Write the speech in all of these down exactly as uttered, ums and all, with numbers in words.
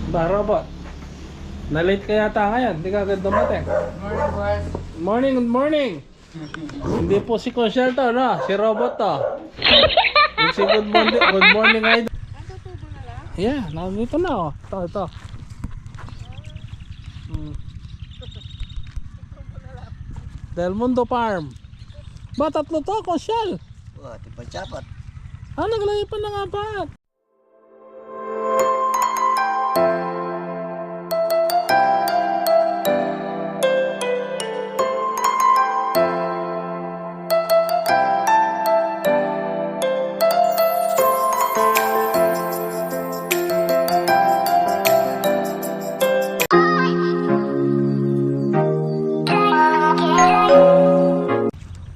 Ba, robot? Na-late ka yata ngayon, di ka agad dumating. Morning, boss. Morning, good morning. Hindi po si Conchal to, no? Si robot to. Yung si Good Morning, Good Morning Idol. Yeah, nandito na, oh. Ito, ito. Hmm. Del Mundo Farm. Ba, tatlo to, Conchal? Wah, di pa apat. Ah, naglagay pa ng apat.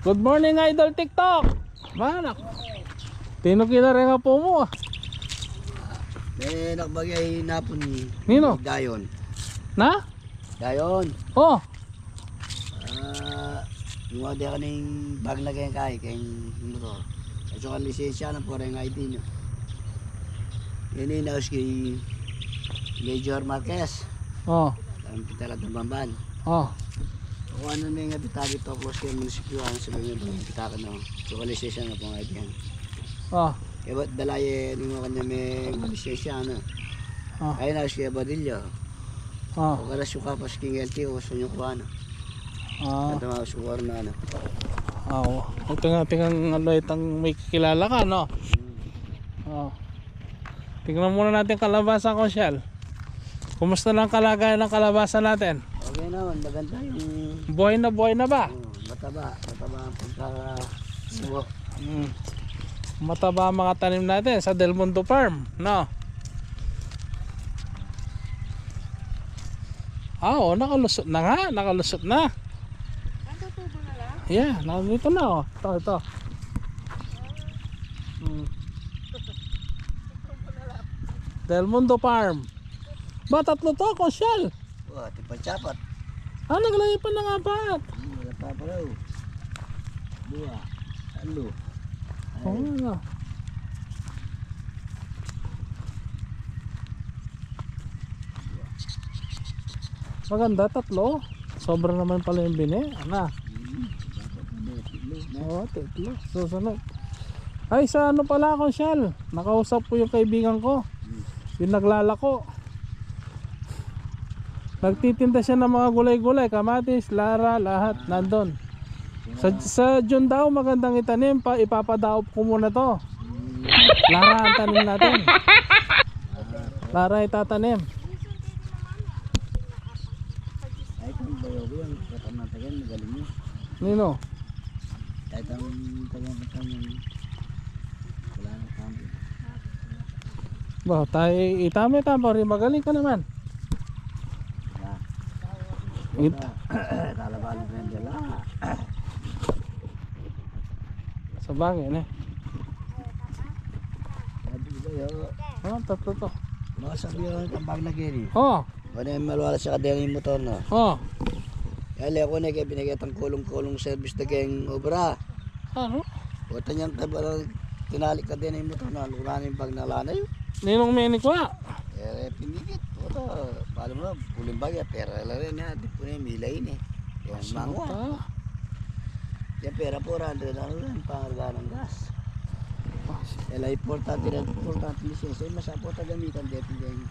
Good morning, Idol TikTok. Manak. Tino kina rin nga po mo, ah. May nakbagay na po ni Nino? Dayon. Na? Dayon. Oh. Ah, yung mga di kaning bag na kayang kay, kayang motor. At saka lisensya na po rin I D nyo. Yan yung naus kay Major Marquez. Oh. Ang pitala ng bamban. Oh. Kung ano may nga bitabi to, close kayo munisipyo, ang sabi nga bang pitaka na. So, lisensya na po nga yan. Oh. Kaya ba't dala yan yung mga kanya may lisensya, ano? Oh. Ayun na, siya Badillo. Oh. O kala suka pa sa king L T O, gusto nyo kuha na. Ah. Ito nga, suka na, ano. Ah, oh. Ito nga, tingnan nga, ano, itang may kakilala ka, no? Hmm. Oh. Tingnan muna natin kalabasa, Conchal. Kumusta na ang kalagayan ng kalabasa natin? Okay naman, maganda yung Buhay na buhay na ba? Oh, mataba, mataba ang pagkakasubo. Mm. Mataba ang mga tanim natin sa Del Mundo Farm, no? Ah, oh, nakalusot na nga, nakalusot na. Ang tutubo na lang? Yeah, nandito na, oh. Ito, ito. Mm. Del Mundo Farm. Ba, tatlo to, Conchal? Wah, di pa apat. Ah, naglagay pa ng apat. Hmm, wala pa pala, oh. Dua. Tatlo. Ay. Oo nga. Maganda, tatlo. Sobra naman pala yung bini. Ana. Hmm, dapat na may tatlo, no? Oo, tatlo. Susunod. Ay, sa ano pala, Conchal? Nakausap ko yung kaibigan ko. Hmm. Yung naglalako. Nagtitinda siya ng mga gulay-gulay, kamatis, lara, lahat nandun. Sa, sa June daw, magandang itanim, pa, ipapadaop ko muna to. Lara ang tanim natin. Lara itatanim. Ay, kung bayo ko yan, kapag matagal, magaling yun. Nino? Kahit ang tagal na kami, wala na kami. Ba, tayo, itame, tama rin, magaling ka naman. Na. It- Talabalan na yung dala. Sa bagay, ne? Sabi ko sa'yo, oh, tatlo to. Baka sabi ko, tambag na gini. Oh. Wala yung malwala sa kadena yung motor, no? Oh. Kaya liya ko na kaya binigay tang kulong-kulong service na kayang obra. Ano? Wata niyang kabala, tinalik kadena yung motor, no? Lura na yung bag na lana yun. Ninong menikwa? Eh, pinikit. Wata, pala mo na, puling bagya, pera la rin, ha? Di po na yung milay, eh. Yung mangwa. Yan, pera po, randre na rin, pangarga ng gas. Ela, importante na, importante yung sensei, mas apo, tagamitan, depende.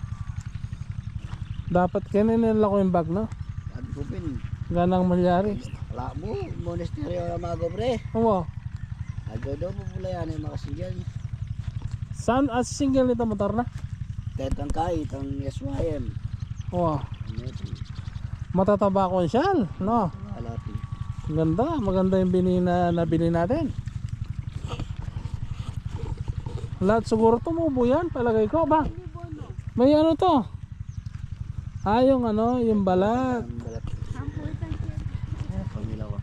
Dapat kene nila ko yung bag, no? Sabi ko, pin. Ganang malyari. Wala mo, monasteryo na mga gobre. Oo. Agaw daw po pula yan, yung mga single. Saan, ah, single nito motor na? Tetang kahit ang S Y M. Oo. Ano ito? Matataba Conchal, no? Malapit. Ang ganda, maganda yung bini na nabili natin. Lahat siguro tumubo yan, palagay ko ba? May ano to? Ah, yung ano, yung balat. Ang balat. Ayan, pamila ko.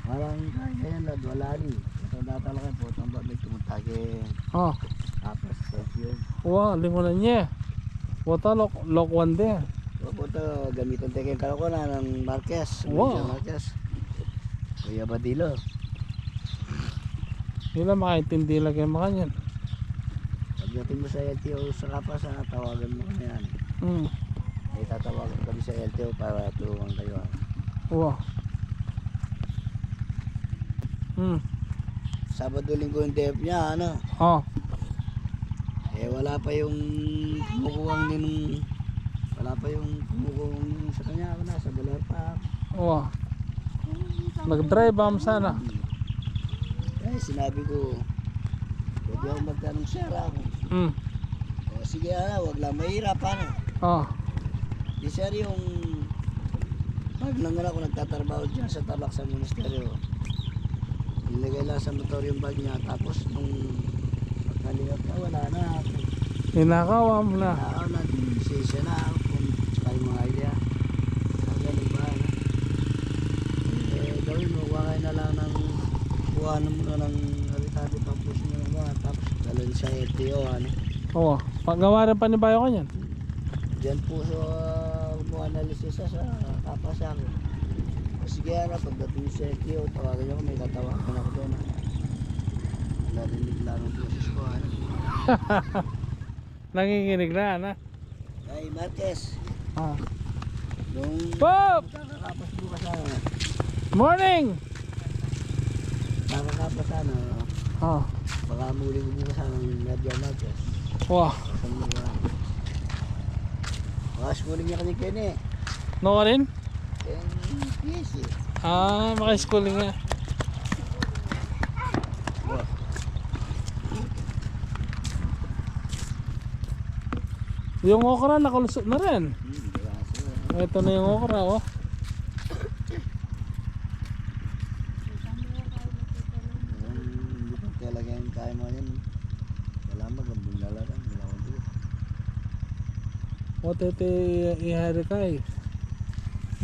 Parang kaya yan, lad, wala ni. Ito data lang kayo, putang ba, may tumutake. Oh. Tapos, perfume. Wow, lingunan niya. Wata lok, lok wande. O, puta, gamitan tayo kayong kalakuan ng Marquez. Wow. Major Marquez. Kuya Badilo. Hindi na makaintindi lagi yung mga yan. Pag Pagdating mo sa L T O sa Kapas, ah, tawagan mo kami, ah. Hmm. Eh, tatawagan kami sa L T O para tulungan kayo, ah. Wa. Hmm. Sabado, Linggo yung day off niya, ano? Oh. Eh, wala pa yung kumukuha ng, wala pa yung kumukuha ng sa kanya, ano, sa Baler pa. Wa. Mag-drive, ah, sana. Eh, sinabi ko, "Pwede ako magtanong, sir, ah." Hmm. O, sige, ah, wag lang mahirap, ano? Oh. Di, sir, yung pag nang ako nagtatrabaho dyan sa Tarlac sa ministeryo, nilagay lang sa motor yung bag niya, tapos nung pagkalingap na, wala na. Ninakawan na. Ninakawan na, di, sisya na, kung tsaka yung mga idea. Ah, ganun ba, ano? Eh, gawin mo, kuha kayo na lang ng, kuha na muna ng aritado, tapos mo na, tapos dalhin sa L T O, ano? Oo. Paggawa rin pa ni Bayo kanyan. Diyan po sa, kumuha na lisensya sa Kapas ako. O sige, ano, pagdating sa L T O, tawagan niyo ako, may tatawagan ako doon, ah. Narinig lang ang boses ko, ano. Nanginginig na, ano? Ay, Marquez. Ah. Nung Pop! Makakapas bukas, ano. Morning! Makakapas, ano. Ah. Baka muli ko bukas, ano, yung Nadia Marquez. Wah. Sa mga. Baka schooling niya kanya, Kenny. No ka rin? Yung P S C. Ah, maka-schooling nga. Wah. Yung okra, nakalusot na rin. Hmm, di ba? Ito na yung okra, oh. Yung, yung talaga yung kaya mo yun. Kailangan magandang lalaran. Wala akong dito. O, tete, ihari kay.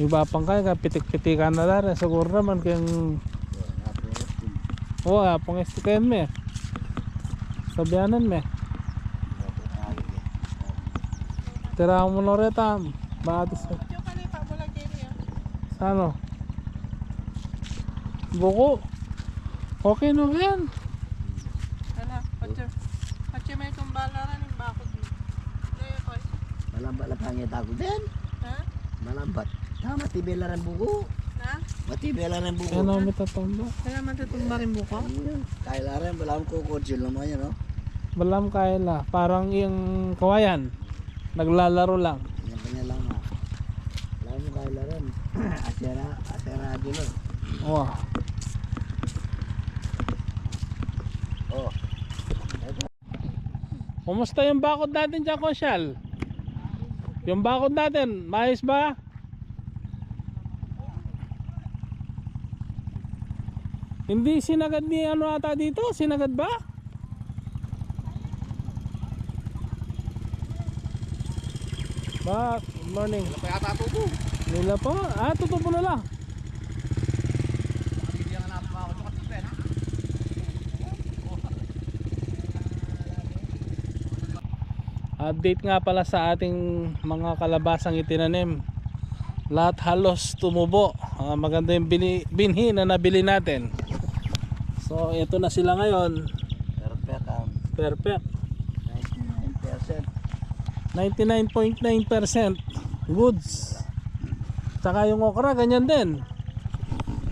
Iba pang kay, kapitik-pitikan na dari. Siguro naman kayong Wala, apong estin. Wala, apong estin kayan me. Sabianan me. Tira mo na reta. Batis ka. Ano? Buko. Okay na yan. Ala, patse. Patse may tumbala rin yung bakod mo. Kaya ko. Malambat lang pangit ako din. Ha? Malambat. Tama, matibay la rin buko. Ha? Matibay la rin buko. Kaya na matatumba. Kaya matatumba rin buko? Ayun. Kaya la rin, wala akong kuko, Jun, naman yun, no? Balam kaya la. Parang yung kawayan. Naglalaro lang. Kanya-kanya lang na. Alam mo, Kyla rin. Asera, asera, Jun, no? Wah. Oh. Kumusta yung bakod natin diyan, Konsyal? Yung bakod natin, maayos ba? Hindi sinagad ni ano ata dito? Sinagad ba? Ba, good morning. Wala pa yata tubo. Nila pa? Ah, tutubo na la. Update nga pala sa ating mga kalabasang itinanim. Lahat halos tumubo. Ah, maganda yung bili-, binhi na nabili natin. So, ito na sila ngayon. Perfect, ah. Perfect. Ninety-nine percent. Ninety-nine point nine percent goods. Tsaka yung okra, ganyan din.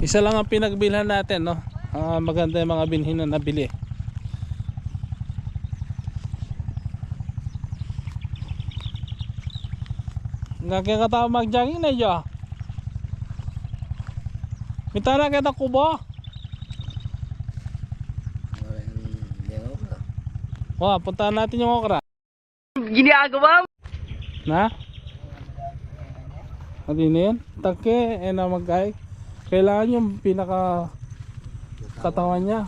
Isa lang ang pinagbilhan natin, no? Ah, maganda yung mga binhi na nabili. Nga kaya katawa mag-jogging na, Jo? Minta na kita kubo? Wala yung, yung okra. Wa, puntahan natin yung okra. Ginagawa mo? Na? Adi na yan. Take, eh, na magkay. Kailangan yung pinaka katawan niya.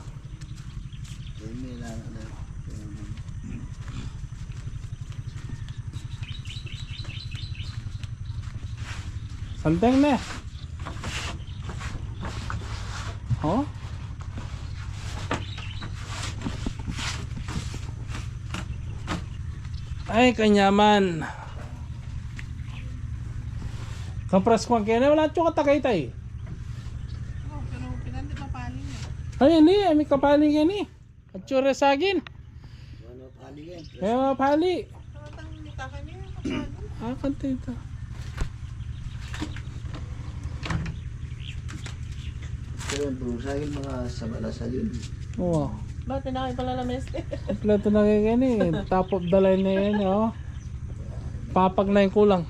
Santeng na. Oh? Ay, kanyaman. Kapras ko kene, wala tsu katakay tay. Ay, ini, ay, may kapaling yan eh. At tsura sagin. Kaya pali. Akan tita. Kaya ang sa akin, mga sabala sa yun. Oo. Ba't na kayo pala lames? Kompleto na kayo yan eh. Top of the line na yan eh, oh. Papag na yung kulang.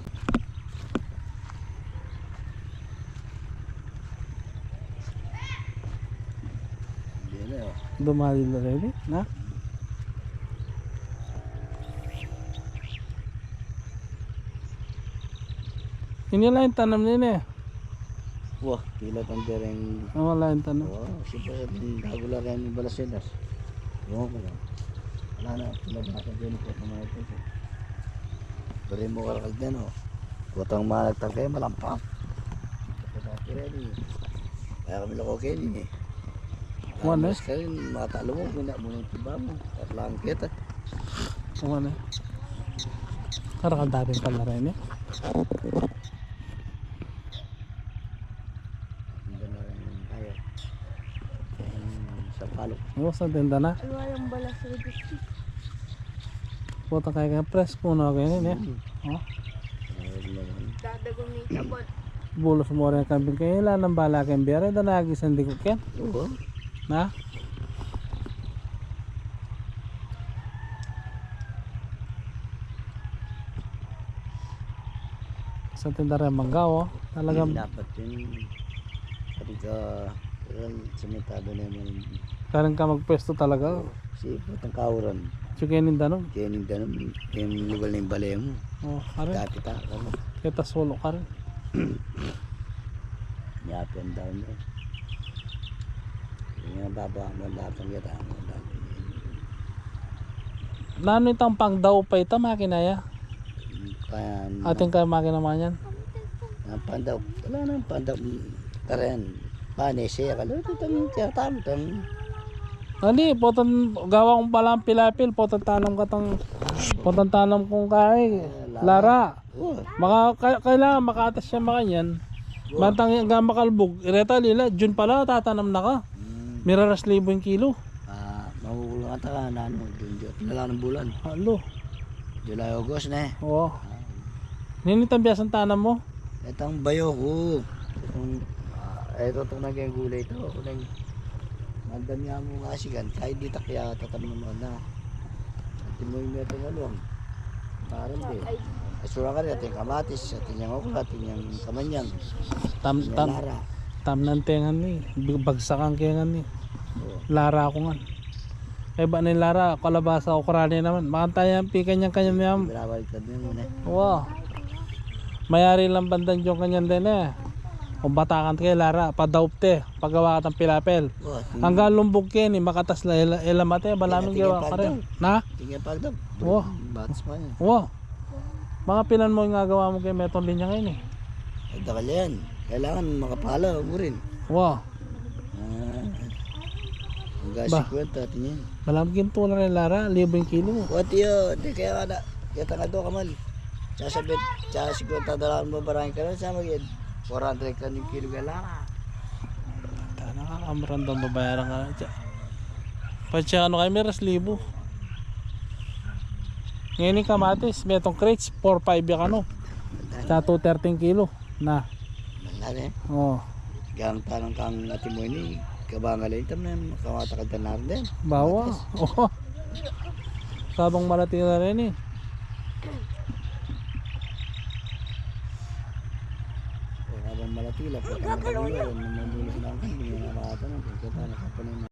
Yan na, oh. Dumali na rin eh, na? Ini la ing tanam nini. Wah, kila tang dereng. Oh, la ing tanam. Wah, siyempre, gagu la rin balasedas. Yung ko lang. Wala na, kila ba sa dyan ko sa mga ito. Pero yung mukha ka dyan, oh. Kutang managtang kayo, malampang. Kaya kami lako kayo, eh. Wan, eh. Mas kayo, mga talo mo, gina mo ng tiba mo. At lang kita. Wan, eh. Karakal dati pala rin, eh. Tinda na rin tayo. Yung sa palo. Oo, sa tinda na. Alwa yung balas sa district. Puta kaya kaya presko na kaya yun, eh. Mm. Oh. Ayun naman. Dadago may tabot. Bulos mo rin kambing kaya, ila nang bala kayong biyara, danagi sandikot ken. Oo. Na? Sa tinda rin mangga, oh. Talagang dapat yun. Sabi ka, talagang simentado na yung mga karang ka magpwesto talaga, oh. Si putang kauran. So, kaya ninda, no? Kaya ninda, no? Kaya yung lugar na yung balay mo. Oh, are. Dati ta, ano? Kaya ta solo ka rin. Yapen daw niya. Yung baba, malapang kita, malapang. Nanu itang pangdaw pa ita, makina ya? Pan- Ating ka makina man yan? Ang pangdaw, wala nang pangdaw. Taren. Panese, akala ko itang tiyatang, itang Hindi, potang gawa kong palang pilapil, potang tanam katang, potang tanam kong kay, lara. Lara. Oo. Maka, ka-, kailangan makatas siya makanyan. Oo. Mantang yung gama kalbug, ireta lila, June pala, tatanam na ka. Hmm. Miraras libo yung kilo. Ah, makukulong ata ka na, ano, June, June. Pinalang ng bulan. Alo. July, August na eh. Oo. Ah. Nini tambias ang tanam mo? Itang bayo ko. Kung, ah, ito, itong naging gulay ito. Kung nag-, mandam niya mo nga sigan, kahit di takya, tatam naman na. At mo yung meron nga luwang. Parang di. Asura ka rin, ating kamatis, ating yang okra, ating yang kamanyang. Tam, ating yang tam, lara. Tam ng tengan ni. Bagsakan kaya nga ni. Oo. Lara ko nga. Kaya ba ni lara, kalabasa, okra ni naman. Makanta yan, pi, kanyang-kanyang yan. Binabalik ka din yun, eh. Wow. Mayari lang bandan yung kanyan din, eh. Kung batakan te, lara, padaupte, pagawa ka tang pilapel. Wow, sige. Hanggang lumbog kayo, ni makatas la, ila, ila mate, balamin gawa ka rin. Na? Tingin pagdap. Wow. Bats pa yan. Wow. Mga pilan mo yung gagawa mo kay metong linya ngayon, eh? Ay, dakal yan. Kailangan makapala mo rin. Wow. Ah, hanggang ba, singkwenta, atin yan. Malamgin to na rin, lara, libo yung kilo. What yun? Di kaya ka na, kita nga do kamal. Tsaka sabit, tsaka singkwenta dolar mo barangay ka na, sa magin four hundred ka ng kilo ka lara. Tana ka, kamarandang babayaran ka na, tsaka. Patse ano kayo, miras libo. Ngayon yung kamatis, metong crates, four five yung ano. Tsaka two thirty kilo. Na. Nalari. Oh. Gang tanang kang ati mo ini, kabangal ini, tam na makawatakad ka na rin din. Bawa. Matis. Oh. Sabang malati na rin eh. Sabang malati, lapit ang matangin, mamulis lang, hindi na makatanan, kaya kita nakapanay.